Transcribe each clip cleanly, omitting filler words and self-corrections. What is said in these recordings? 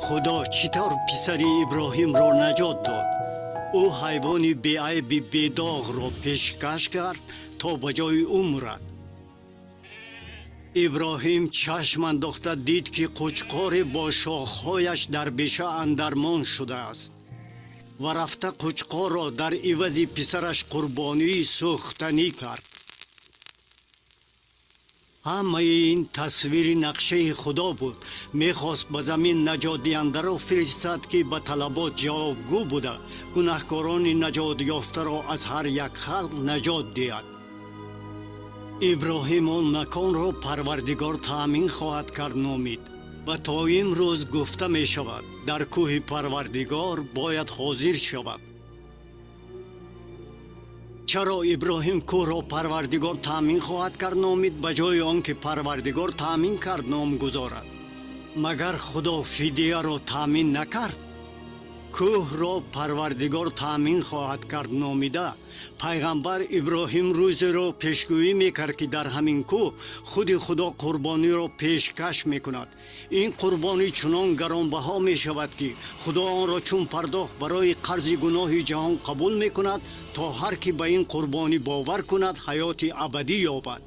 Худо чӣ тавр писари Иброҳимро наҷот дод? Ӯ ҳайвони беайби бедоғро пешкаш кард, то ба ҷои ӯ мурад. Иброҳим чашм андохта дид, ки қучқоре бо шохҳояш дар беша андармон шудааст ва рафта қучқорро дар ивази писараш қурбонии сӯхтанӣ кард. Ҳамаи ин тасвири нақшаи Худо буд. Мехост ба замин наҷотдиҳандаро фиристад, ки ба талабот ҷавобгӯ буда, гунаҳкорони наҷотёфтаро аз ҳар як халқ наҷот диҳад. Иброҳим он маконро Парвардигор таъмин хоҳад кард номид ва то имрӯз гуфта мешавад, дар кӯҳи Парвардигор бояд ҳозир шавад. Чаро Иброҳим кӯҳро Парвардигор таъмин хоҳад кард номид, ба ҷои он ки Парвардигор таъмин кард ном гузорад? Магар Худо фидияро таъмин накард? Кӯҳро Парвардигор таъмин хоҳад кард номида, пайғамбар Иброҳим рӯзеро пешгӯӣ мекард, ки дар ҳамин кӯҳ худи Худо қурбониро пешкаш мекунад. Ин қурбонӣ чунон гаронбаҳо мешавад, ки Худо онро чун пардохт барои қарзи гуноҳи ҷаҳон қабул мекунад, то ҳар ки ба ин қурбонӣ бовар кунад, ҳаёти абадӣ ёбад.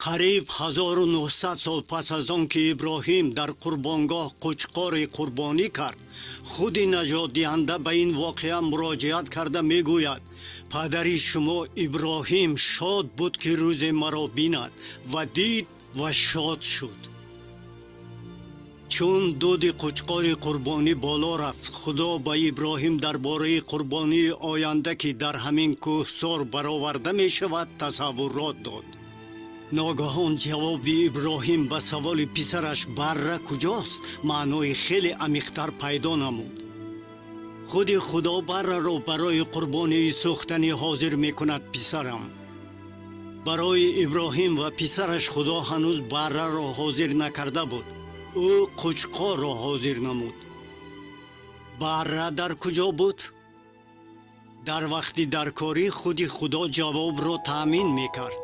Қариб 1900 сол пас аз он ки Иброҳим дар қурбонгоҳ қучқори қурбонӣ кард, худи наҷотдиҳанда ба ин воқеа муроҷиат карда мегӯяд: падари шумо Иброҳим шод буд, ки рӯзе маро бинад, ва дид ва шод шуд. Чун дуди қучқори қурбонӣ боло рафт, Худо ба Иброҳим дар бораи қурбонии оянда, ки дар ҳамин кӯҳсор бароварда мешавад, тасаввурот дод. Ногаҳон ҷавоби Иброҳим ба саволи писараш барра куҷост маънои хеле амиқтар пайдо намуд. Худи Худо барраро барои қурбонии сӯхтанӣ ҳозир мекунад, писарам. Барои Иброҳим ва писараш Худо ҳанӯз барраро ҳозир накарда буд. Ӯ қучқорро ҳозир намуд. Барра дар куҷо буд? Дар вақти даркорӣ худи Худо ҷавобро таъмин мекард.